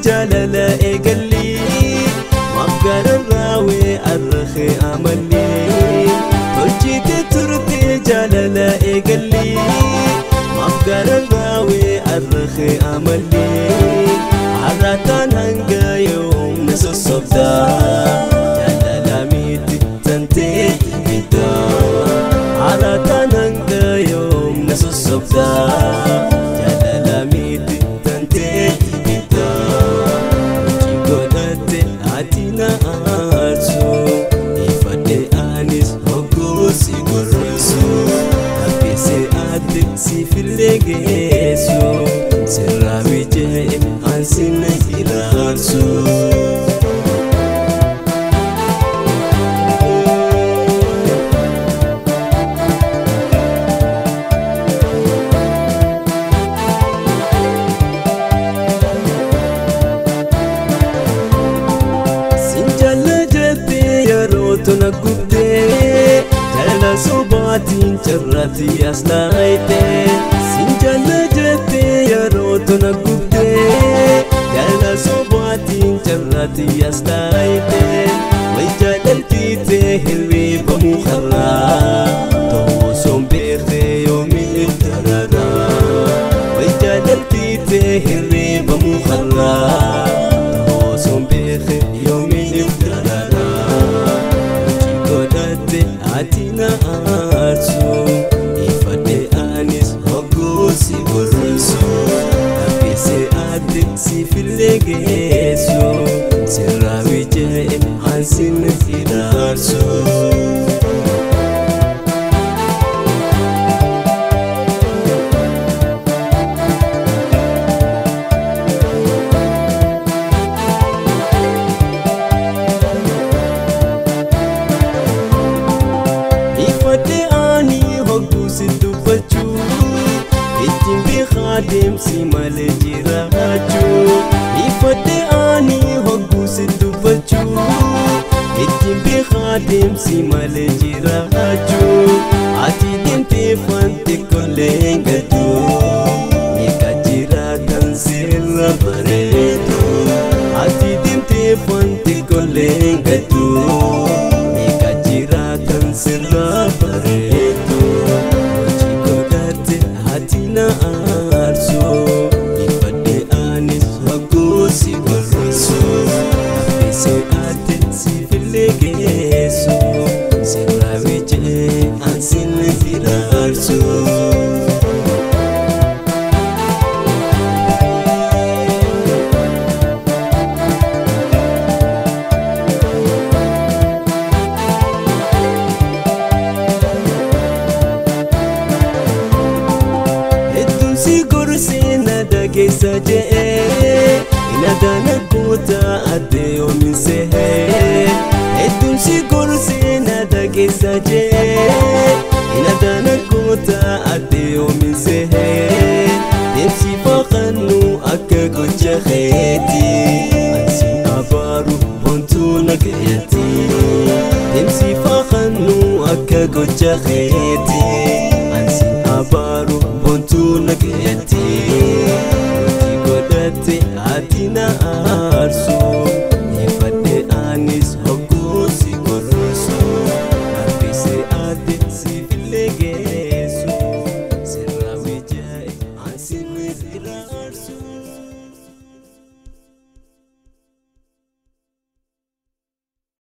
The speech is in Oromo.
Jaalala eegalli mafgaararraawee arrahee amalli tolchite turte jaalala eegalli mafgaararraawee arrahee amalli har'aataan hanga yoomna sossobda jaalala miti tantee bidda har'aataan hanga yoomna sossobda jaalala miti tantee bidda. Jaalala sobaatiin carraatti as laayite sinjalla jettee yeroo tona gubdee jaalala sobaatiin carraatti as laayite wayi jaalaltiitee hirriba mukarraa ta'uu osoon beekee yoomiin dararaa wayi jaalaltiitee hirriba mukarraa ta'uu osoon beekee yoomiin dararaa. Ati na aarsu ifadhe anis hogguusi gorsu dhaabbiisee adde siifillee geessu sirraa wijjee ansin hiraarsu. Adeemsi malee jiraachuu ifadhe ani hogguusi dubbachuu ittiin beekaa adeemsi malee jiraachuu ati deemtee fante kollee gaddu meeqa jiraatan sirra bareedu ati deemtee fante kollee gaddu meeqa jiraatan sirra bareedu hojii godhate ati na ifadhe anis hogguusi gorsu dhaabbiisee adde siifillee geessu sirraa wijjee ansin hiraarsu. Keessa je'ee inaadaan goota addee yoomiin se'ee hedduun si gorsee naada keessa je'ee inaadaan goota addee yoomiin se'ee deemsifa qannu akka gocha keeti ansi abaaru hontuu nagayeeti deemsifa qannu akka gocha keeti ansi abaaru hontuu nagayeeti. Ati na aarsu